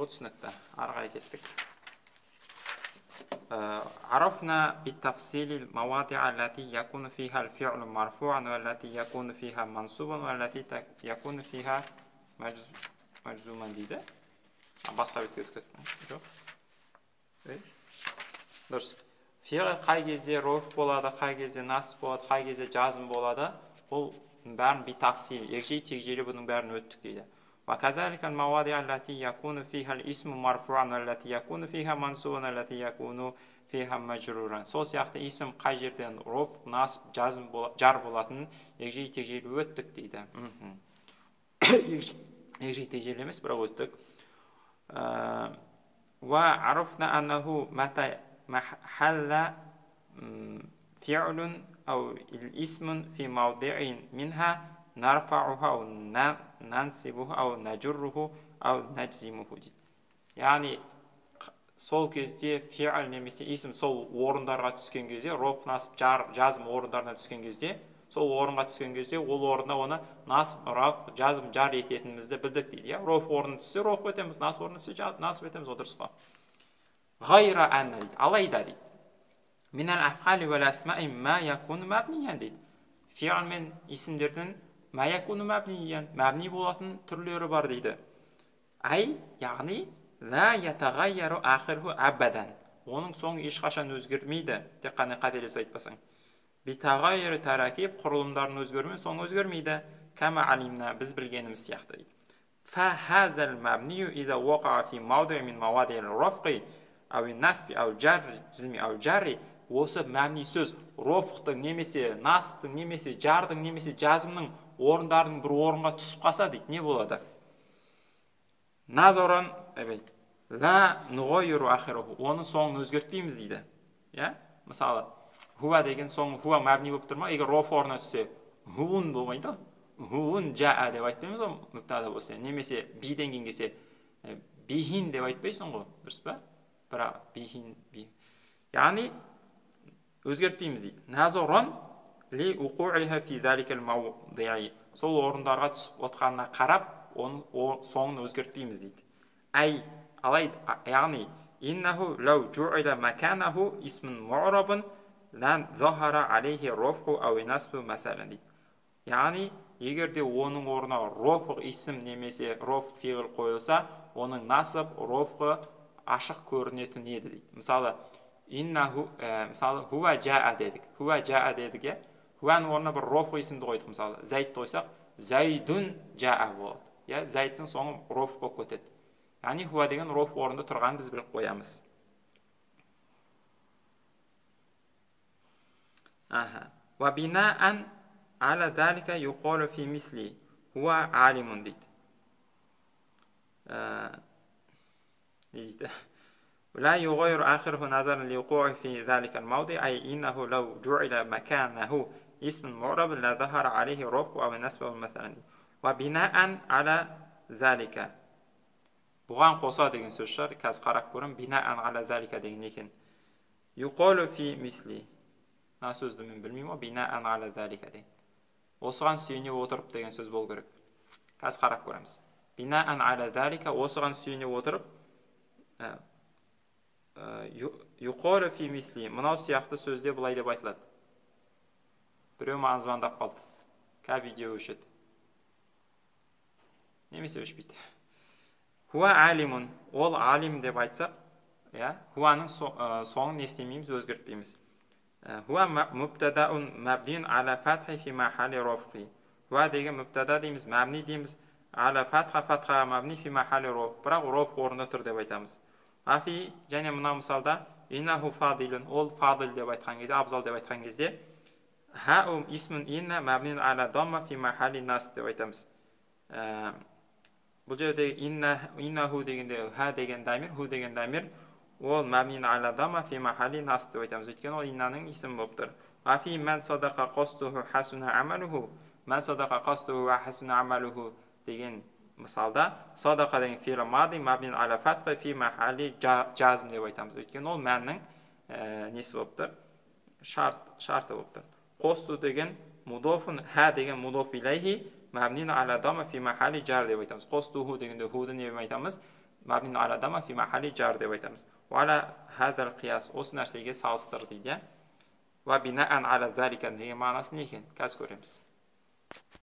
Бұл түсінікті. Ары қарай кеттік. عرفنا بالتفصيل المواضع التي يكون فيها الفعل مرفوعا والتي يكون فيها منصوبا والتي يكون فيها مجزوما дейді. Басқа бетке өтіп кеттім. Жоқ. Дұрыс. Фиғл қай кезде роф болады, қай кезде насып болады, қай кезде жазым болады, бұл бәрін битафсил, егжей-тегжейлі бұның бәрін өттік дейді. وكذلك المواضع التي يكون فيها الاسم مرفوعا والتي يكون فيها منصوبا والتي يكون فيها مجرورا. Сол сияқты исім қай жерден роф, насып, жазым, жар болатынын егжей-тегжейлі өттік дейді. Егжей-тегжейлі емес, бірақ өттік. وعرفنا أنه متى حل فعل أو الاسم في موضع منها نرفعه أو ننصبه أو نجره أو نجزمه. Яғни сол кезде фиғл немесе исім сол орындарға түскен кезде, роф, насып, жар, жазым орындарына түскен кезде, сол орынға түскен кезде ол орында оны насып, раф, жазым, жар ететінімізді білдік дейді. Роф орнына түссе роф етеміз, насып орнына түссе насып етеміз, ол дұрыс па? Ғайра әнна дейді, алайда дейді. Минал афғали уәл асмаи ма якуну мабниян дейді. Фиғл мен исімдердің ма якуну мабниян, мәбни болатын түрлері бар дейді. Ай, яғни ла ятағайяру ахирху абадан. Оның соңы ешқашан өзгермейді, тек қана қателесіп айтпасаң. Битағайру таракиб, құрылымдардың өзгеруімен соңы өзгермейді. Кама алимна, біз білгеніміз сияқты дейді. Фа хазал мабнию иза уақаа фи маудиъ мин мавадиъил рафқи ау насби ау джазми ау жарри. Осы мәбни сөз рофқтың немесе насыптың немесе жардың немесе жазымның орындарының бір орынға түсіп қалса дейді, не болады? Назаран ла нуғайиру ахираху, оның соңын өзгертпейміз дейді. Иә? Мысалы, хуа деген соңы хуа мәбни болып тұр ма? Егер роф орнына түссе, хуун болмайды. Хуун жаа деп айтпаймыз ғой, мүптада болса. Немесе биден кейін келсе, бихин деп айтпайсың ғой, дұрыс па? Бірақ бихин, би. Яғни өзгертпейміз дейді. Назаран ли уқуиха фи заликал мавдиъи. Сол орындарға түсіп отқанына қарап, оның соңын өзгертпейміз дейді. Ай, алай, яғни иннаху лау жуила маканаху исмун муърабун лан захара алейхи рафху ау насбу масалан дейді. Яғни егер де оның орнына роф исім немесе роф фиғл қойылса, оның насып, рофқы ашық көрінетін еді дейді. Мысалы, иннаху, мысалы, хуа жаа дедік. Хуа жаа дедік, иә? Хуаның орнына бір роф исімді қойдық, мысалы, зайдты қойсақ, зайдун жаа болады. Иә, зайдтың соңы роф болып кетеді. Яғни хуа деген роф орнында тұрғанын біз біліп қоямыз. Аха. Ва бинаан ала залика юқалу фи мисли хуа алимун дейді. Дейді. لا يغير آخره نظرا لوقوعه في ذلك الموضع، أي إنه لو جعل مكانه اسم معرب لا ظهر عليه رفع أو نصب مثلا. وبناء على ذلك، бұған қоса деген сөз шығар, қазір қарап көрім. Бинаан ала залика деген не екен? Юқалу фи мисли. Мына сөзді мен білмеймін ғой, бинаан ала залика деген. Осыған сүйене отырып деген сөз болу керек. Қазір қарап көреміз. Бинаан ала залика, осыған сүйене отырып, юқалу фи мисли, мынау сияқты сөзде былай деп айтылады. Біреу маған звондап қалды. Ка видео өшеді. Немесе өшпейді. Хуа алимун, ол алим деп айтсақ, иә, хуаның соңын не істемейміз, өзгертпейміз. Хуа мубтадаун мабнин ала фатхи фи махалли рафқи. Хуа деген мубтада дейміз, мабни дейміз, ала фатха, фатха мабни фи махалли раф, бірақ раф орнында тұр деп айтамыз. Афи, және мына мысалда иннаху фадилун, ол фадил деп айтқан кезде, абзал деп айтқан кезде, хаум исмун инна мабнин ала дамма фи махалли насб деп айтамыз. Бұл жерде иннаху дегенде ха деген дамир, ху деген дамир, ол мабнин ала дамма фи махалли насб деп айтамыз. Өйткені ол иннаның исімі болып тұр. Афи ман садақа қастуху хасуна амалуху, ман садақа қастуху ва хасуна амалуху деген мысалда садақа деген фиғл мади мабнин ала фатха фи махалли жазм деп айтамыз. Өйткені ол мәннің несі болып тұр? Шарты болып тұр. Қосту деген мудофун, ха деген мудоф илейхи мабнин ала дамма фи махалли жар деп айтамыз. Қостуху дегенде худы не деп айтамыз? Мабни аля дамма фи махалли жар деп айтамыз. Уа хазал қияс, осы нәрсеге салыстыр дейді, иә. Уа бинаан аля залика деген мағынасы не екен, қазір көреміз.